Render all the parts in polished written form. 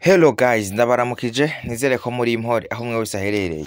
Hello guys, ndabaramukije, nizere ko muri impore aho umwe wese aherereye.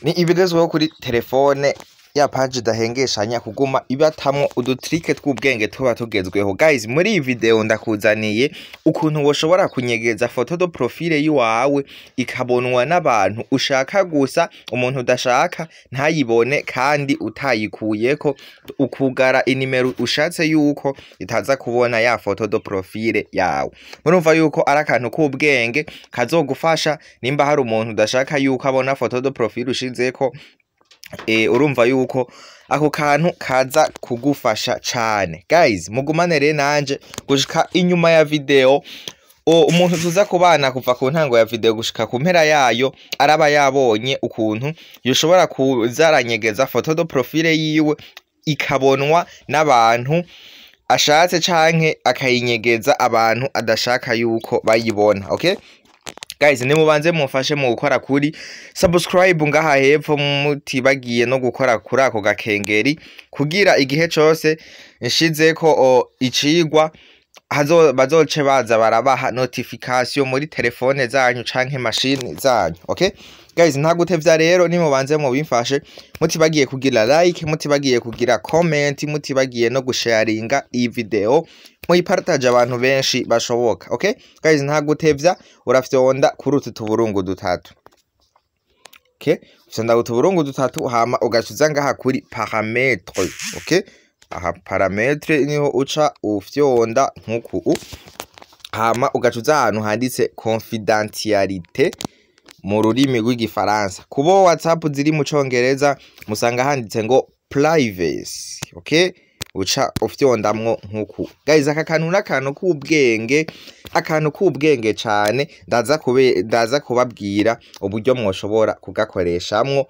Ni ibigezweho kuri telefone ya page idahengeshanya kuguma ibatamwo udutrike tw'ubwenge tuba tugezweho. Guys, muri iyi video ndakuzaniye ukuntu woshobora kunyegeza photo de profil yiwawe ikabonwa n'abantu ushaka gusa, umuntu udashaka ntayibone kandi utayikuyeko, ukugara inimero ushatse yuko itaza kubona ya photo de profil yawe. Murumva yuko ari akantu k'ubwenge kazogufasha nimba hari umuntu udashaka yuko abona photo de profil ushizeko. Urumva yuko ako kantu kaza kugufasha cane. Guys, mugumane rero nanje gushika inyuma ya video. Umuntu tuza kubana kuva ku ntango ya video gushika ku mpera yayo araba yabonye ukuntu yoshobora kuzaranyegeza photo de profil yiwe ikabonwa n'abantu ashatse canke akayinyegeza abantu adashaka yuko bayibona. Okay guys, nimubanze mumfashe mu gukora kuri subscribe ngaha hepfo, mutibagiye no gukora kuri ako gakengeri kugira igihe cose nshizeko icigwa bazoce baza barabaha notification muri telefone zanyu canke mashini zanyu. Okay guys, nta gutevya rero, nimubanze mubimfashe, mutibagiye kugira like, mutibagiye kugira comment, mutibagiye no gusharinga iyi video, muyipartage abantu benshi bashoboka. Okay guys, nta gutevya, urafyonda kuri utu tuburungu dutatu. Okay, ufyonda utuburungu dutatu, hama ugacuza ngaha kuri paramètre. Okay, aha paramètre niho uca ufyonda nkuku, hama ugacuza ahantu handitse confidentialité mu rurimi rw'igifaransa. Kubo WhatsApp ziri mu congereza musanga handitse ngo privacy. Okay, uca ufyondamwo nkuku. Guys, aka kantu n'akantu k'ubwenge, akantu k'ubwenge cane. Ndaza kubabwira uburyo mwoshobora kugakoreshamwo,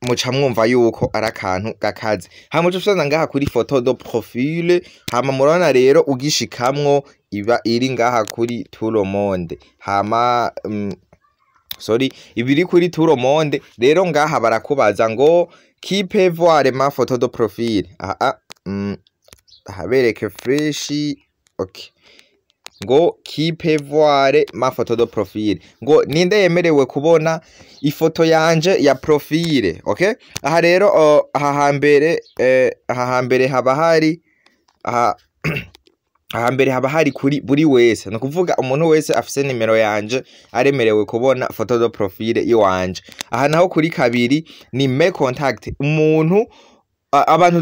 muca mwumva yuko ari akantu gakaze. Hama uca ufyonda ngaha kuri photo de profil. Hama murabona rero ugishikamwo iba iri ngaha kuri tout le monde. Hama sorry, ibiri kuri tout le monde. Rero ngaha barakubaza ngo "Qui peut voir ma photo de profil?" Aha habereke fresh. Okay, ngo "Qui peut voir ma photo de profil?", ngo ninde yemerewe kubona ifoto yanje ya profil? Okay, aha rero aha hambere, aha hambere haba hari, aha mbere haba hari kuri buri wese, ni ukuvuga umuntu wese afise nimero yanje aremerewe kubona photo de profil iwanje. Aha naho kuri kabiri ni mes contacts, umuntu abantu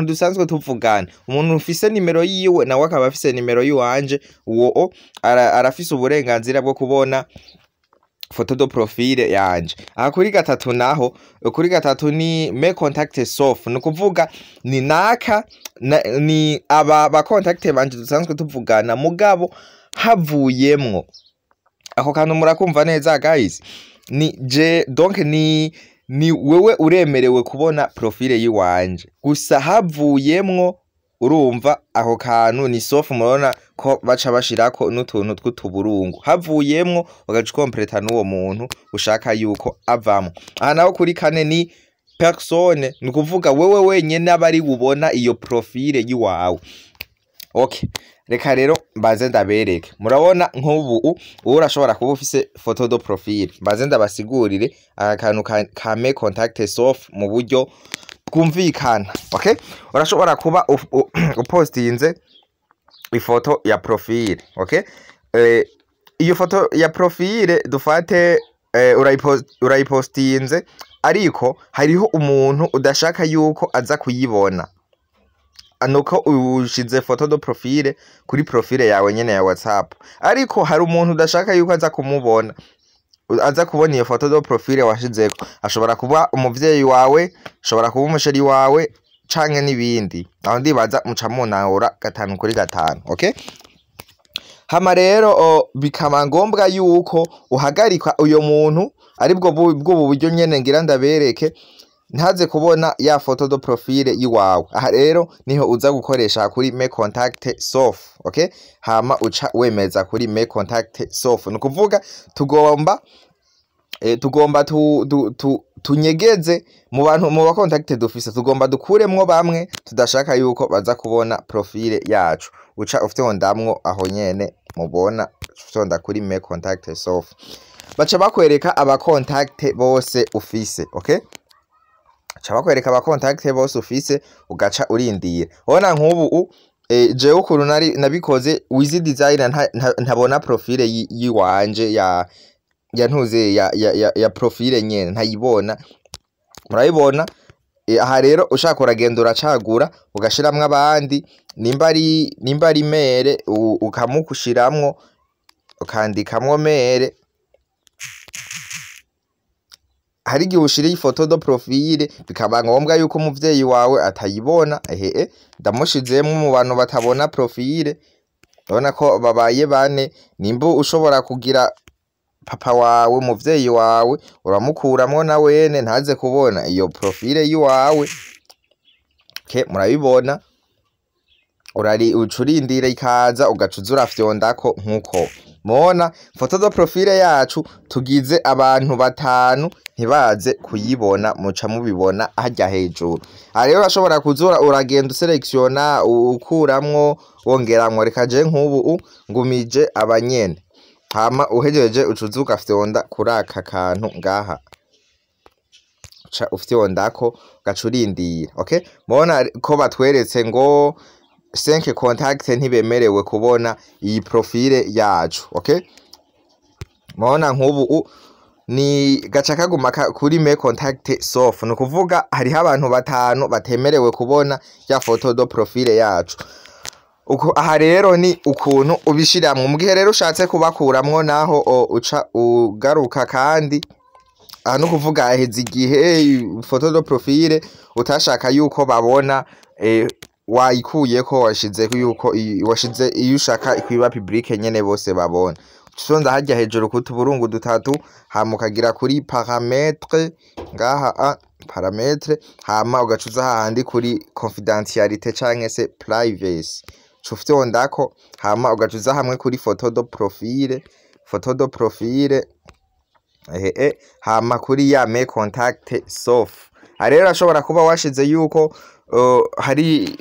dusanzwe tuvugana, umuntu ufise nimero yiwe nawe akaba afise nimero yiwanje, uwo arafise uburenganzira bwo kubona photo de profil yanje. Aha kuri gatatu naho, kuri gatatu ni mes contacts sauf, ni ukuvuga ni naka ni aba ba contact banje dusanzwe tuvugana, mugabo havuyemwo ako kantu. Murakumva neza guys? Ni je donc ni wewe uremerewe kubona profil yiwanje gusa havuyemwo, urumva ako kantu ni sauf. Murabona ko baca bashirako n'utuntu tw'utuburungu, havuyemwo ugaca ukompleta n'uwo muntu ushaka yuko avamwo. Aha naho kuri kane ni personne, ni ukuvuga wewe wenyene aba ari bubona iyo profil yiwawe. Okay, reka rero mbaze ndabereke. Murabona nk'ubu ubu urashobora kuba ufise photo de profil. Mbaze ndabasigurire aka kantu ka mes contacts sauf mu buryo bwumvikana. Okay, urashobora kuba upostinze ifoto ya profil. Okay, iyo foto ya profil dufate urayipostinze, ariko hariho umuntu udashaka yuko aza kuyibona, nuko ushize photo de profil kuri profil yawe nyene ya WhatsApp, ariko hari umuntu udashaka yuko aza kumubona, aza kubona iyo photo de profil washizeko. Ashobora kuba umuvyeyi wawe, ashobora kuba umusheri wawe canke n'ibindi. Aho ndibaza muca munahura gatanu kuri gatanu. Okay, hama rero bikaba ngombwa yuko uhagarika uyo muntu, aribwo bw'ubu buryo nyene ngira ndabereke, ntaze kubona ya photo de profil yiwawe. Aha rero niho uza gukoresha kuri mes contacts sauf. Okay, hama uca wemeza kuri mes contacts sauf, ni ukuvuga tugomba tunyegeze mu bantu, mu ba contact dufise, tugomba dukuremwo bamwe tudashaka yuko baza kubona profil yacu. Uca ufyondamwo aho nyene mubona. Ufyonda kuri mes contacts sauf, baca bakwereka aba contacts bose ufise, okay? Baca bakwereka aba contacts bose ufise, ugaca urindira. Ubona nk'ubu jewe ukuntu nari nabikoze, Wiz Designer ntabona profile yiwanje ya ntuze ya profile nyene ntayibona, murabibona. Aha rero ushaka uragenda uracagura, ugashiramwo abandi, nimba ari mère ukamukushiramwo, ukandikamwo mère. Hari igihe ushira ifoto de profil bikaba ngombwa yuko umuvyeyi wawe atayibona. Ehe, ndamushizemwo mu bantu batabona profile, urabona ko babaye bane. Nimba ushobora kugira papa wawe, umuvyeyi wawe, uramukuramwo na wene ntaze kubona iyo profile yiwawe. Ke murabibona, urari uca urindira ikaza, ugaca uza urafyondako nkuko mubona photo de profil yacu tugize abantu batanu ntibaze kuyibona, muca mubibona harya hejuru. Aha rero urashobora kuza uragenda uselectiona, ukuramwo, wongeramwo. Reka je nk'ubu ngumije abanyene. Hama uhejeje uca uza ugafyonda kuri aka kantu ngaha, uca ufyondako, ugaca urindira. Okay, mubona ko batweretse ngo 5 contacts ntibemerewe kubona iyi profile yacu. Okay, mubona nk'ubu ni gaca kaguma kuri mes contacts sauf, ni ukuvuga hariho abantu batanu batemerewe kubona ya photo de profil yacu. Uko aha rero ni ukuntu ubishiramwo. Mu gihe rero ushatse kubakuramwo naho, uca ugaruka kandi aha, no kuvuga haheze igihe photo de profil utashaka yuko babona, wayikuyeko, washize yuko washize iyo ushaka kwiba public nyene bose babona. Uca harya hejuru ku tuburungu dutatu, hama ukagira kuri paramètres ngaha, a paramètres, hama ugaca uza hahandi kuri confidentialité canke se privacy, uca ufyondako, hama ugaca uza hamwe kuri photo de profil, photo de profil, ehe, hama kuri ya mes contacts sauf. Aha rero urashobora kuba washize yuko hari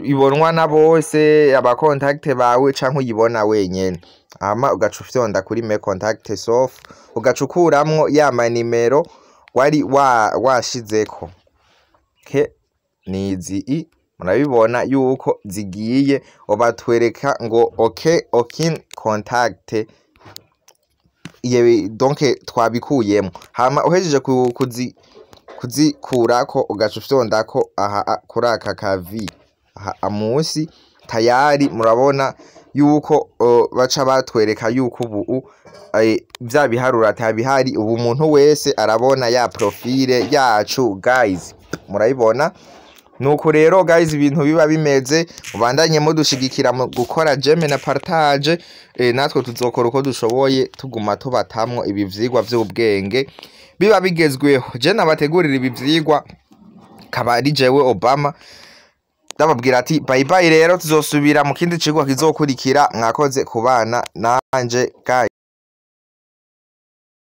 ibonwa na bose aba contacts bawe canke uyibona wenyene, hama ugaca ufyonda kuri mes contacts sauf, ugaca ukuramwo ya manimero wari washizeko. Ke nizi i murabibona yuko zigiye, batwereka ngo ok, aucun contact ye, donc twabikuyemo. Hama uhejeje kuzikurako, ugaca ufyondako aha kuri aka kavi aha musi. Tayari murabona yuko baca batwereka yuko ubu vya biharuro atabihari, ubu umuntu wese arabona ya profile yacu. Guys, murabibona. Nuko rero guys ibintu biba bimeze. Mubandanye mudushigikira mu gukora j'aime na partage, natwe tuzokora uko dushoboye tuguma tubatamwo ibi vyigwa vy'ubwenge biba bigezweho. Je nabategurira ibi vyigwa kaba ari jewe Obama, ndababwira ati bye bye. Rero tuzosubira mu kindi cigwa kizokurikira. Mwakoze kubana nanje guys.